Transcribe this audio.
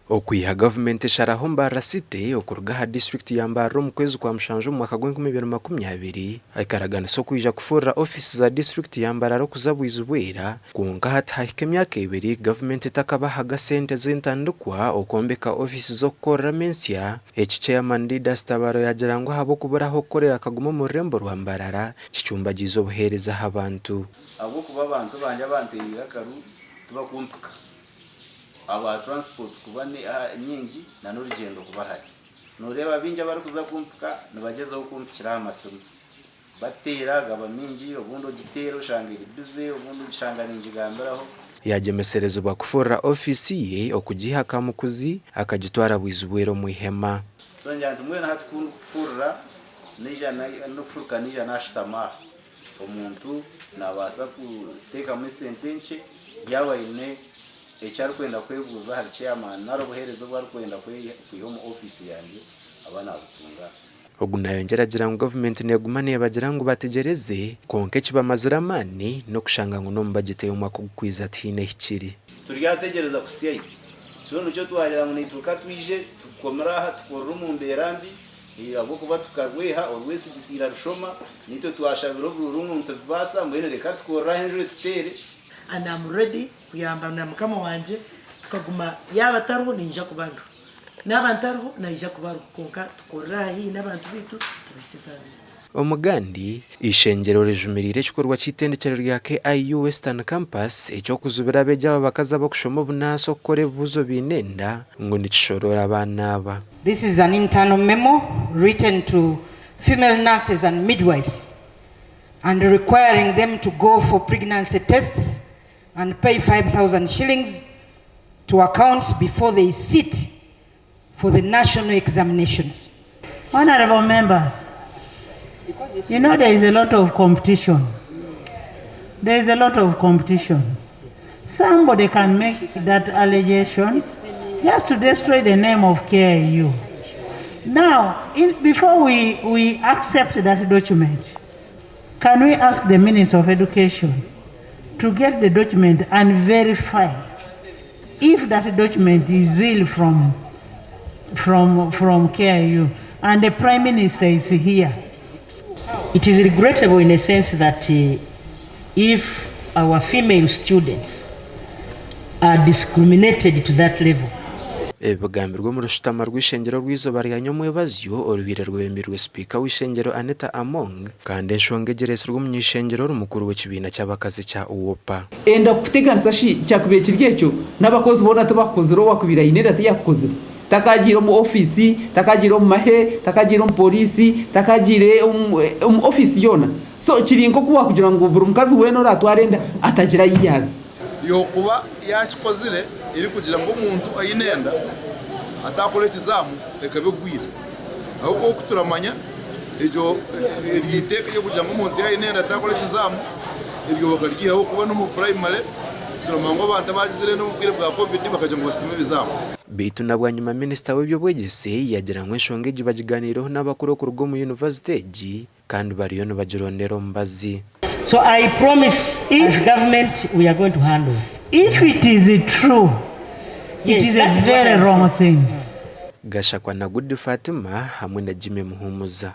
Okwiha gavumenti esharaho Mbarara City okuruga aha disiturikiti ya Mbarara omu kwezi kwa mushanju omu mwaka gw'enkumi ibiri 20, ekaraganisa okwija kufurura ofiisi za disiturikiti ya Mbarara okuza Bwizibwera kwonka hati hahika emyaka ebiri gavumenti etakabahaga sente z'entandikwa okwombeka ofiisi z'okukoreramu ensya. Eki Chairman Didas Tabaro yaagira ngu ahabw'okubura ah'okukorera akaguma omu rurembo rwa Mbarara kicumbagiize obuheereza aha bantu. Ahabw'okuba abantu bangye abanteereire akaru tibakumpika ahabwa transport kuba nyingi na n'orugyendo kuba hare. Nooreeba baingi abarikuza kumpika nibagyezaho kumpikira aha masimu. Bateera gaba mingi obundi ogiteera oshanga eri busy obundi ogishanga ningigambiraho. Yagyemeserezibwa kufurura ofiisi ye okugiiha Kamukuzi akagitwara Bwizibwera omu ihema. So ngira nti mbwenu hati ku ndikufurura naija n'okufuruka naija nashutama aha. Omuntu naabaasa kuteekamu esente nkye yaaba aine eki arikwenda kwebuuza ahari chairman nari obuheereza obu arikwenda kwiha omu ofiisi yangye aba naabutunga. Ogu nayongyera agira ngu gavumenti neguma nebagira ngu bategyereze kwonka ekibamazire amaani n'okushanga ngu n'omu bajeti ey'omwaka ogukwiza tihaine ehikiri. Turyategyereza kuhitsya hi? So nikyo twagira ngu naitwe ka twije tukomere aha tukorere omu mbeera mbi ahabw'okuba tukarweha, orwesigisa irarushoma, naitwe twashabira oburuuru ngu nitubibaasa, mbwenu reka tukorere aha enju etuteere. And am ready kuyamba na mukama wangye tukaguma yaaba atariho ninyija kuba ndiho naaba ntariho naija kuba ariho kwonka tukorere aha haihi n'abantu baitu tubaise service. Omugandi, Eishengyero rijumiriire ekikorwa ky'eitendekyero rya KIU Western Campus eky'okuzibira abeegi ab'abakazi abarikushoma obunaasi okukora ebibuuzo baine enda ngu nikishoroora abaana aba. This is an internal memo written to female nurses and midwives and requiring them to go for pregnancy tests and pay 5,000 shillings to accounts before they sit for the national examinations. Honorable members, you know there is a lot of competition. There is a lot of competition. Somebody can make that allegation just to destroy the name of KIU. Now, in, before we, we accept that document, can we ask the Minister of Education to get the document and verify if that document is real from, from, from KIU? And the Prime Minister is here. It is regrettable in a sense that if our female students are discriminated to that level. Ebi bigambirwe omu rushutama rw'eishengyero orw'eizooba rya nyomwebazyo orubaire rwebembirwe sipiika w'eishengyero Anita Among kandi enshonga egi ereetsirwe omuny'eishengyero ori mukuru w'ekibiina ky'abakazi kya UWOPA. Enda kukuteganisa shi kyakubaire kiri ekyo n'abakozi boona tibakukozire owakubaire aine enda tiyakukozire? Takagiire omu ofiisi, takagiire omu mahe, takagiire omu pooriisi, takagiire omu ofiisi yoona. So kiri nk'oku waakugira ngu buri mukazi weena oraatwara enda atagira ahi yaaza. Yokuba yakikozire erikugira ngu omuntu aine enda atakora ekizaamu ekaba egwire. Ahabw'okuba oku turamanya eryo eryo iteeka ery'okugira ngu omuntu yaaba aine enda atakora ekizaamu eryo bakaryihaho kuba n'omu purayimare turamanya ngu abantu abagizire enda omu bwire bwa covid bakagira ngu basiteme ebizaamu. Beitu na bwanyima minisita w'eby'obwegyese yagira ngu enshonga egi bagiganiireho n'abakuru okuruga omu yunivasite egi kandi bariyo nibagirondera omubazi. So I promise as government we are going to handle. If it is true, it is a very wrong thing. Gashakwa na Good Fatima hamwe na Jimmy Muhumuza.